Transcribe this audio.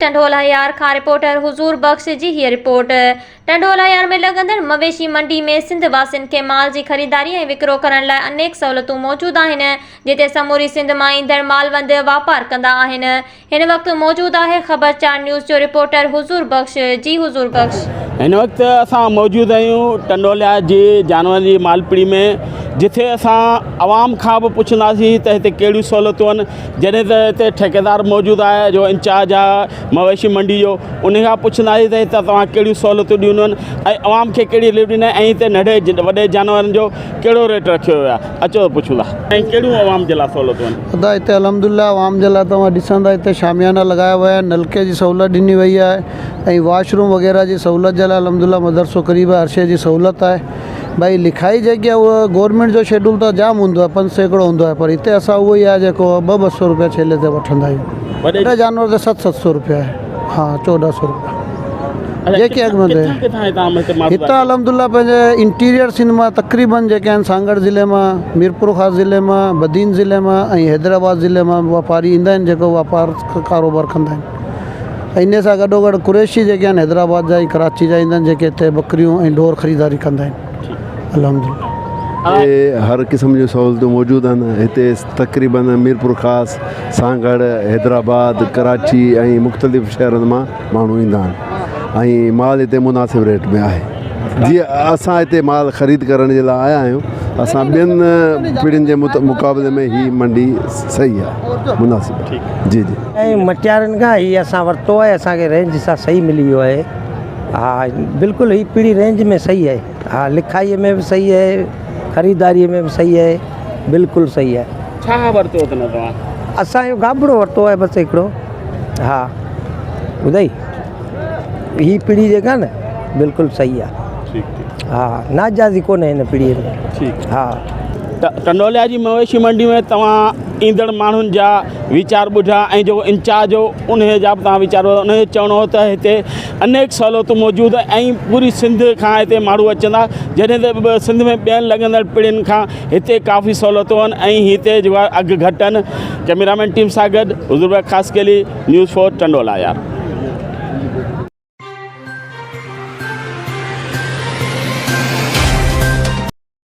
ٽنڊوالهيار کان رپورٽر حضور بخش جي هيء رپورٽ. ٽنڊوالهيار ۾ لڳندڙ مويشي منڊي ۾ سنڌ واسين کي مال جي خريداري ۽ وڪرو ڪرڻ لاء انيڪ سهولتون موجود آهن، جتي سموري سنڌ مان ايندڙ مالوند واپار ڪندا آهن. هن وقت موجود آهي خبرچار نيوز جو رپورٽر حضور بخش جي حضور بخش. هن وقت اسان موجود آهيون ٽنڊوالهيار جي جانورن جي مالپڙي ۾ جتي اسان عوام کان به پڇنداسين ته هتي ڪهڙيون سهولتون آهن جڏهن ته هتي ٺيڪيدار موجود آهي جو انچارج آهي مويشي منڊي جو ان کان پڇنداسين ته هتي توهان ڪهڙيون سهولتون ڏنيون آهن ۽ عوام کي ڪهڙي رليف ڏني ۽ هتي ننڍي وڏي جانورن جو ڪهڙو ريٽ رکيو ويو آهي اچو ته پڇون ٿا. ۽ ڪهڙيون عوام جي لاء سهولتون آهن. ادا هتي الحمدلله عوام جي لاء توهان ڏسندا هتي شاميانا لڳايا ويا آهن نلڪي جي سهولت ڏني وئي آهي ۽ واش روم وغيره جي سهولت جي لاء الحمدلله مدرسو قريب آهي هر شي جي سهولت آهي ڀائي لکائي جيڪي آهي اهو گورنمينٽ جو شيڊول ته جام هوندو آهي 5% هوندو آهي پر هتي اسان اهو ئي آهي جيڪو ٻه ٻه سو روپيا ڇيلي تي وٺندا آهيون وڏي جانور تي ست ست سو روپيا آهي ها 14 سو روپيا جيڪي اڳ ۾ هتان الحمد لله پنهنجي انٽيريئر سنڌ مان تقريبن جيڪي آهن سانگهڙ ضلعي مان ميرپورخاص ضلعي مان بدين ضلعي مان ۽ حيدرآباد ضلعي مان واپاري ايندا آهن جيڪو واپار ڪاروبار ڪندا آهن ۽ انهيء سان گڏوگڏ قريشي جيڪي آهن حيدرآباد جا ۽ ڪراچي جا ايندا آهن جيڪي هتي ٻڪريون ۽ ڍور خريداري ڪندا آهن الحمدلله. هتي هر قسم جون سهولتون موجود آهن هتي تقريبن ميرپورخاص، سانگهڙ، حيدرآباد، ڪراچي ۽ مختلف شهرن مان ماڻهو ايندا آهن ۽ مال هتي مناسب ريٽ ۾ آهي جيئن اسان هتي مال خريد ڪرڻ جي لاء آيا آهيون اسان ٻين پڙين جي مقابلي ۾ هي منڊي صحيح آهي مناسب آهي جي جي. ۽ مٽيارين کان هي اسان ورتو آهي اسان کي رينج سان صحيح ملي ويو آهي ها بلڪل هي پڙي رينج ۾ صحيح آهي ها لکائي ۾ به صحيح آهي خريداري ۾ به صحيح آهي بلڪل صحيح آهي. ڇا ورتو اٿن توهان؟ اسان اهو گابڙو ورتو آهي بس هڪڙو ها ٻڌئي هي پڙي جيڪا نه بلڪل صحيح آهي ٺيڪ ٺيڪ ها ناجائزي ڪونهي هن پڙي ۾ ٺيڪ ها. ٽنڊوليا جي مويشي منڊي ۾ توهان ايندڙ ماڻهن جا ويچار ٻڌا ۽ جيڪو انچارج هو انهي جا به توهان ويچار ٻڌا انهي جو چوڻ هو ته هتي انيڪ سهولتون موجود آهن ۽ پوري سنڌ کان هتي ماڻهو اچن ٿا جڏهن ته سنڌ ۾ ٻين لڳندڙ پڙين کان هتي ڪافي سهولتون آهن ۽ هتي جيڪو آهي اگهه گهٽ آهن ڪئميرامين ٽيم سان گڏ حضور بخش خاصخيلي نيوز فور ٽنڊوالهيار.